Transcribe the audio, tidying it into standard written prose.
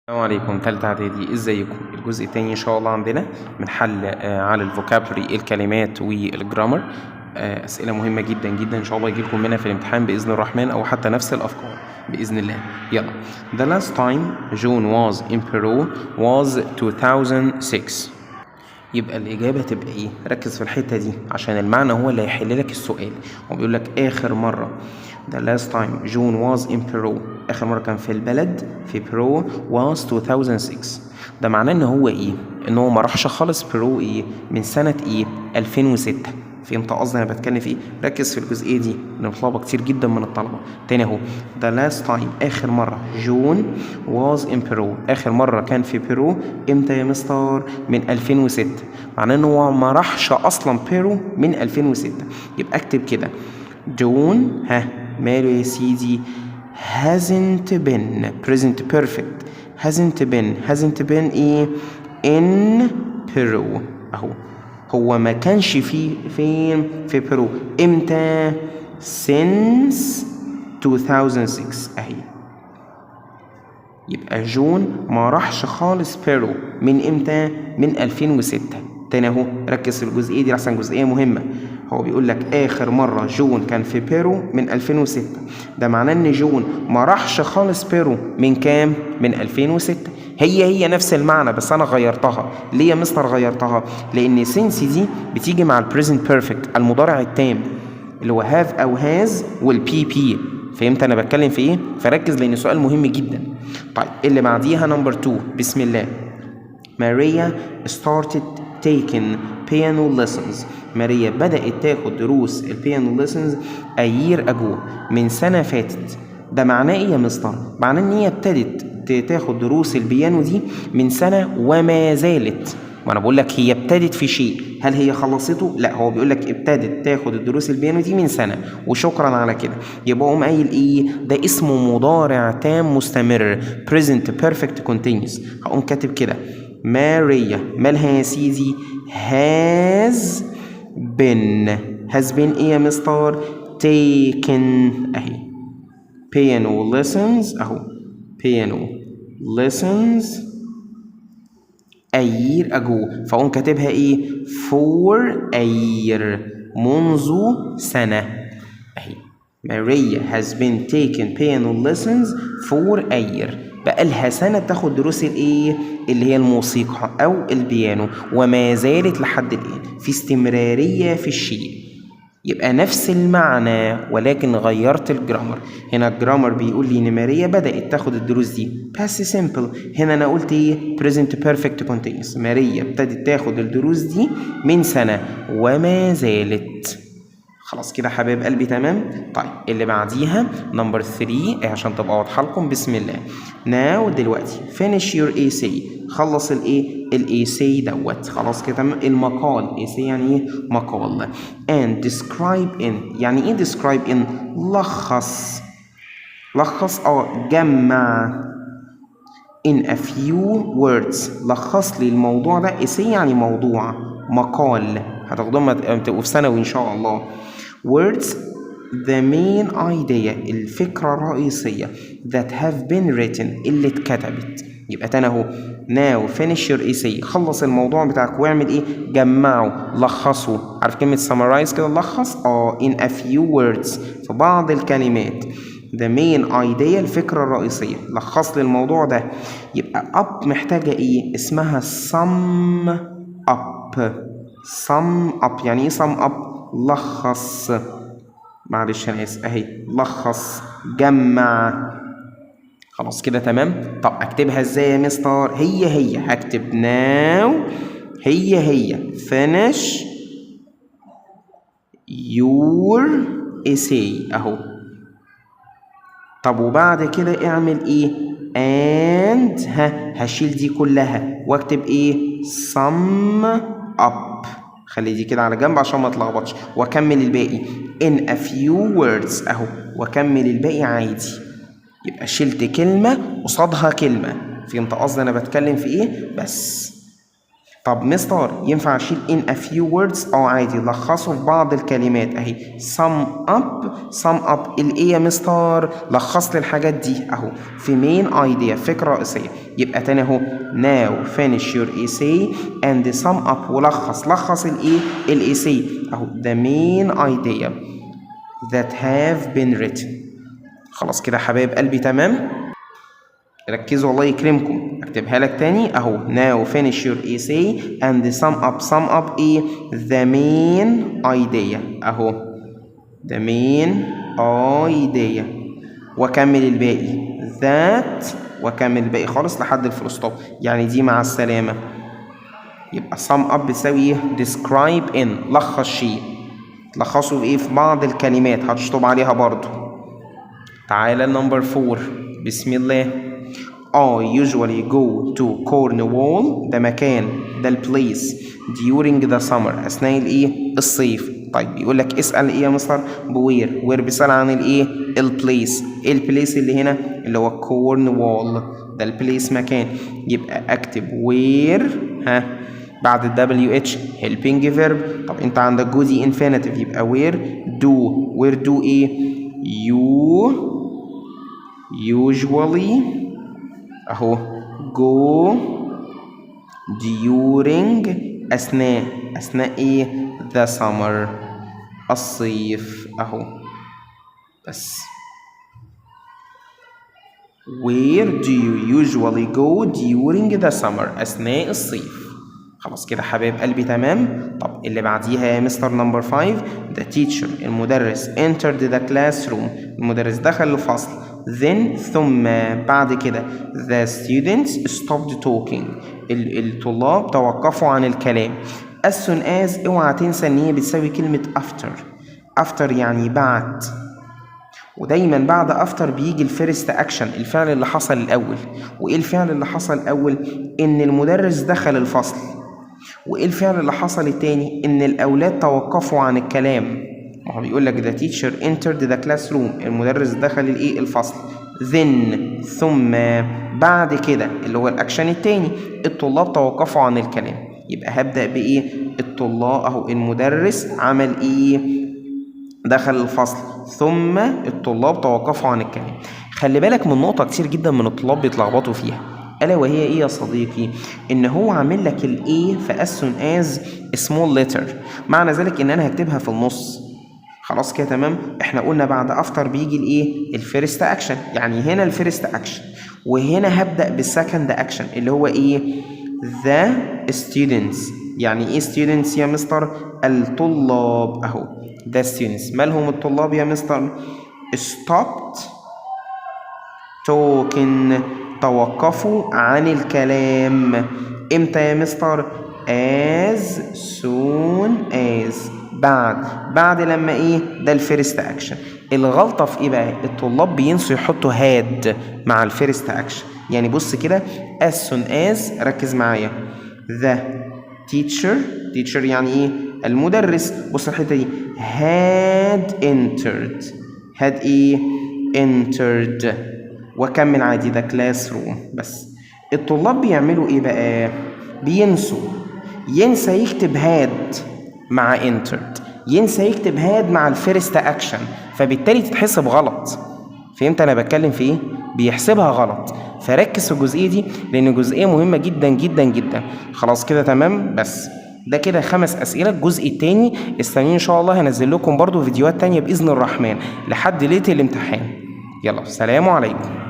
السلام عليكم، تالتة اعدادي، ازيكم؟ الجزء التاني ان شاء الله عندنا من حل على ال vocabulary، الكلمات وال grammar. اسئلة مهمة جدا جدا، ان شاء الله يجيلكم منها في الامتحان باذن الرحمن، او حتى نفس الافكار باذن الله. يلا، The last time John was in Peru was 2006. يبقى الإجابة تبقى إيه؟ ركز في الحتة دي عشان المعنى هو اللي هيحل لك السؤال. هو بيقول لك آخر مرة، The last time John was in Peru، آخر مرة كان في البلد في بيرو، was 2006. ده معناه إن هو إيه؟ إن هو ما راحش خالص بيرو إيه؟ من سنة إيه؟ 2006. فهمت قصدي انا بتكلم في ايه؟ ركز في الجزئية دي لان مطلوبه كتير جدا من الطلبه. تاني اهو، the last time، اخر مرة John was in Peru، اخر مرة كان في بيرو امتى يا مستر؟ من 2006. معناه ان هو ما راحش اصلا بيرو من 2006. يبقى اكتب كده جون، ها، ماله يا سيدي؟ hasn't been، present perfect، hasn't been، hasn't been ايه؟ in Peru اهو. هو ما كانش في فين؟ في بيرو. امتى؟ since 2006 اهي. يبقى جون ما راحش خالص بيرو من امتى؟ من 2006. تاني اهو، ركز في الجزئية دي عشان جزئية مهمه. هو بيقول لك اخر مرة جون كان في بيرو من 2006. ده معناه ان جون ما راحش خالص بيرو من كام؟ من 2006. هي هي نفس المعنى بس انا غيرتها. ليه يا مستر غيرتها؟ لان since دي بتيجي مع ال present perfect، المضارع التام، اللي هو have او has وال PP. فهمت انا بتكلم في ايه؟ فركز لان سؤال مهم جدا. طيب، اللي بعديها number 2، بسم الله. ماريا started taking piano lessons، ماريا بدأت تاخد دروس ال piano lessons، a year ago، من سنة فاتت. ده معناه ايه يا مستر؟ معناه ان هي ابتدت تاخد دروس البيانو دي من سنة وما زالت. ما انا بقول لك هي ابتدت في شيء، هل هي خلصته؟ لا، هو بيقول لك ابتدت تاخد الدروس البيانو دي من سنة وشكرا على كده. يبقى قوم قايل ايه؟ ده اسمه مضارع تام مستمر، present perfect continuous. هقوم كاتب كده ماريا، مالها يا سيدي؟ has been، has been ايه يا مستر؟ taken اهي piano lessons اهو، piano lessons a year ago. فاقوم كاتبها ايه؟ for a year، منذ سنة اهي. ماريا has been taking piano lessons for a year. بقالها سنة تاخد دروس الايه؟ اللي هي الموسيقى او البيانو، وما زالت لحد الان، في استمرارية في الشيء. يبقى نفس المعنى ولكن غيرت ال grammar. هنا ال grammar بيقول لي ان ماريا بدأت تاخد الدروس دي past simple، هنا انا قلت ايه؟ present perfect continuous. ماريا ابتدت تاخد الدروس دي من سنة وما زالت. خلاص كده حبايب قلبي؟ تمام. طيب، اللي بعديها number 3 عشان تبقى واضحة لكم، بسم الله. now، دلوقتي، finish your essay، خلص الايه؟ ال essay دوت. خلاص كده تمام، المقال. essay يعني ايه؟ مقال. and describe in، يعني ايه describe in؟ لخص، لخص اه جمع، in a few words، لخص لي الموضوع ده. essay يعني موضوع، مقال، هتاخدوهم تبقوا في ثانوي ان شاء الله. words، the main idea، الفكرة الرئيسية، that have been written، اللي اتكتبت. يبقى تاني اهو، now finish your essay، خلص الموضوع بتاعك واعمل ايه؟ جمعه، لخصه. عارف كلمة summarize كده؟ لخص in a few words، في بعض الكلمات، the main idea، الفكرة الرئيسية. لخص لي الموضوع ده. يبقى up محتاجة ايه؟ اسمها sum up. sum up يعني ايه sum up؟ لخص، معلش انا اسف، اهي، لخص، جمع. خلاص كده تمام. طب اكتبها ازاي يا مستر؟ هي هي، هكتب now، هي هي، finish your essay اهو. طب وبعد كده اعمل ايه؟ and، ها، هشيل دي كلها واكتب ايه؟ sum up. خلي دي كده على جنب عشان ما اتلخبطش، واكمل الباقي in a few words اهو، واكمل الباقي عادي. يبقى شلت كلمة قصادها كلمة. فهمت قصدي انا بتكلم في ايه؟ بس. طب مستر، ينفع اشيل in a few words؟ اه عادي، لخصه في بعض الكلمات اهي. sum up، sum up الايه يا مستر؟ لخص لي الحاجات دي اهو في main idea، فكرة رئيسية. يبقى تاني اهو، now finish your essay and sum up، ولخص، لخص الايه؟ ال essay اهو، the main idea that have been written. خلاص كده حبايب قلبي؟ تمام. ركزوا الله يكرمكم، اكتبها لك تاني اهو، now finish your essay and sum up. sum up ايه؟ the main idea اهو، the main idea، واكمل الباقي that، واكمل الباقي خالص لحد ال full stop، يعني دي مع السلامة. يبقى sum up بتساوي ايه؟ describe in، لخص شيء، تلخصه في ايه؟ في بعض الكلمات، هتشطب عليها برضو. تعالى number 4، بسم الله. I usually go to Cornwall، ده مكان، ده ال place، during the summer، أثناء الإيه؟ الصيف. طيب، بيقول لك اسأل إيه يا مستر؟ ب where. where بيسأل عن الإيه؟ ال place. إيه ال place اللي هنا؟ اللي هو Cornwall، ده ال place مكان. يبقى أكتب where، ها، بعد ال WH helping verb. طب أنت عندك go دي infinitive، يبقى where do، where do إيه؟ you usually اهو go during، اثناء، اثناء ايه؟ the summer، الصيف اهو بس. where do you usually go during the summer؟ اثناء الصيف. خلاص كده حبايب قلبي؟ تمام. طب اللي بعديها يا مستر؟ number 5، the teacher، المدرس، entered the classroom، المدرس دخل الفصل، then، ثم بعد كده، the students stopped talking، الطلاب توقفوا عن الكلام. as soon as، اوعى تنسى ان هي بتساوي كلمة after. after يعني بعد، ودايما بعد after بيجي ال first action، الفعل اللي حصل الاول. وايه الفعل اللي حصل الاول؟ ان المدرس دخل الفصل. وايه الفعل اللي حصل التاني؟ ان الاولاد توقفوا عن الكلام. ما هو بيقول لك the teacher entered the classroom، المدرس دخل الايه؟ الفصل، then، ثم بعد كده، اللي هو الاكشن التاني، الطلاب توقفوا عن الكلام. يبقى هبدأ بايه؟ الطلاب اهو، المدرس عمل ايه؟ دخل الفصل، ثم الطلاب توقفوا عن الكلام. خلي بالك من نقطة كتير جدا من الطلاب بيتلخبطوا فيها، ألا وهي إيه يا صديقي؟ إن هو عامل لك ال A في as soon as small letter، معنى ذلك إن أنا هكتبها في النص. خلاص كده تمام؟ احنا قلنا بعد after بيجي الايه؟ ال first action، يعني هنا ال first action، وهنا هبدأ بال second action اللي هو ايه؟ the students. يعني ايه students يا مستر؟ الطلاب اهو، the students. مالهم الطلاب يا مستر؟ stopped talking، توقفوا عن الكلام. امتى يا مستر؟ as soon as، بعد لما ايه؟ ده ال first action. الغلطة في ايه بقى؟ الطلاب بينسوا يحطوا had مع ال first action. يعني بص كده، as soon as، ركز معايا، the teacher، teacher يعني ايه؟ المدرس. بص الحتة دي، had entered، had ايه؟ entered، واكمل عادي the classroom. بس الطلاب بيعملوا ايه بقى؟ بينسوا، ينسى يكتب had مع entered، ينسى يكتب had مع ال first action، فبالتالي تتحسب غلط. فهمت انا بتكلم في ايه؟ بيحسبها غلط. فركز في الجزئيه دي لان جزئيه مهمه جدا جدا جدا. خلاص كده تمام؟ بس ده كده خمس اسئله الجزء التاني. استنوني ان شاء الله، هنزل لكم برضو فيديوهات تانية باذن الرحمن لحد ليله الامتحان. يلا، سلام عليكم.